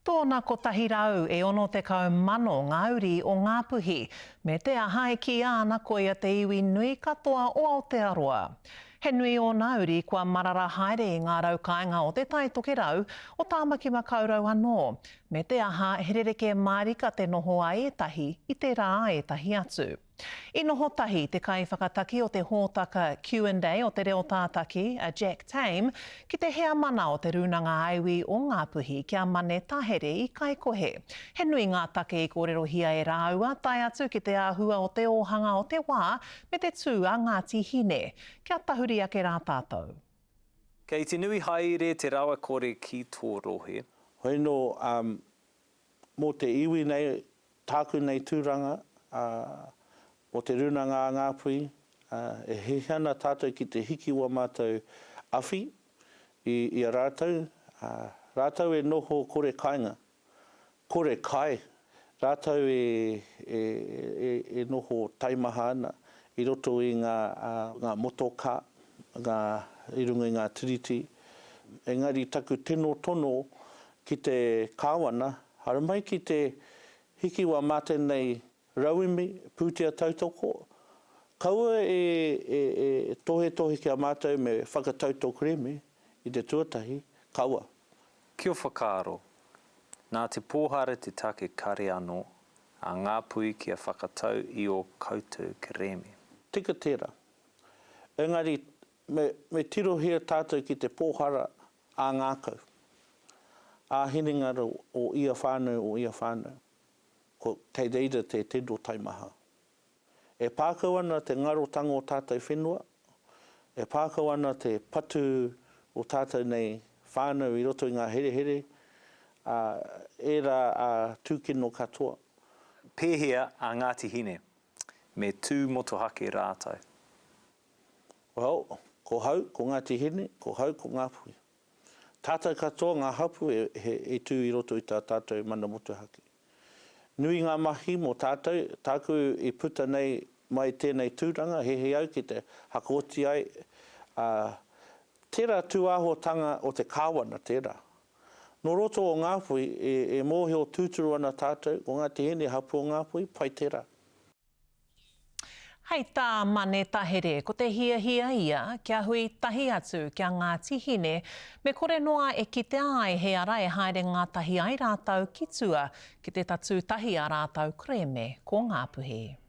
Tōna 100 e 60,000 ngā uri o Ngāpuhi, me te aha e kīia ana koia te iwi nui katoa o Aotearoa. He nui ōna uri kua marara haere i ngā raukāinga o Te Tai Tokerau, o Tāmaki Makaurau anō, me te aha he rerekē mārika te noho a ētahi i tērā a ētahi atu. I noho tahi te kaiwhakataki o te hōtaka Q&A o Te Reo Tātaki, a Jack Tame, ki te heamana o Te Rūnanga Āiwi o Ngāpuhi ki a Mane Tahere i Kaikohe. He nui ngā take i kōrerohia e rāua, tae atu ki te āhua o te ōhanga o te wā me te tū a Ngāti Hine. Kia tahuri ake rā tātou. Kei te nui haere te rawakore ki tō rohe. Hoi nō, mō te iwi nei, tāku nei tūranga, ā, mō te Rūnanga a Ngāpuhi, ā, e hiahia ana tātou ki te hiki wā mātou awhi i, i a rātou, ā, rātou e noho kore kainga, kore kai, rātou e, e, e, e noho taimaha ana i roto i ngā, ā, ngā motokā, ngā, i runga i ngā tiriti. Engari taku tino tono ki te Kāwana, haramai ki te hiki wā mā tēnei rauemi pūtea tautoko, kaua e, e, e tohetohe ki a mātou me whakatau tō kerēme i te tuatahi, kaua. Kia whakaaro, nā te pōhara te take kare anō a Ngāpuhi kia whakatau i ō koutou kerēme. Tika tērā. Engari, me, me tirohia tātou ki te pōhara ā-ngākau, ā-hinengaro o ia whānau, o ia whānau. Ko, kei reira te tino taimaha. E pākau ana te ngarotanga o tātou whenua, e pākau ana te patu o tātou nei whānau i roto i ngā herehere, ā, ērā ā tūkino katoa. Pēhea a Ngāti Hine me tū motuhake rātou? Well, ko hau, ko Ngāti Hine, ko hau, ko Ngāpuhi. Tātou katoa ngā hapū e, he, e tū i roto i tā tātou mana motuhake. Nui ngā mahi mō tātou, tāku i puta nei mai tēnei tūranga, hehe au ki te hakaoti ai, ā, tērā tūāhuatanga o te kāwana tērā. Nō roto o Ngāpuhi, e, e mōhio tūturu ana tātou, ko Ngāti Hine hapū o Ngāpuhi, pai tērā. Hei tā Mane Tahere, ko te hiahia ia kia hui tahi atu ki a Ngāti Hine, me kore noa e kitea ai he ara e haere ngātahi ai rātou ki tua, ki te tatū tahi ā rātou kerēme ko Ngāpuhi.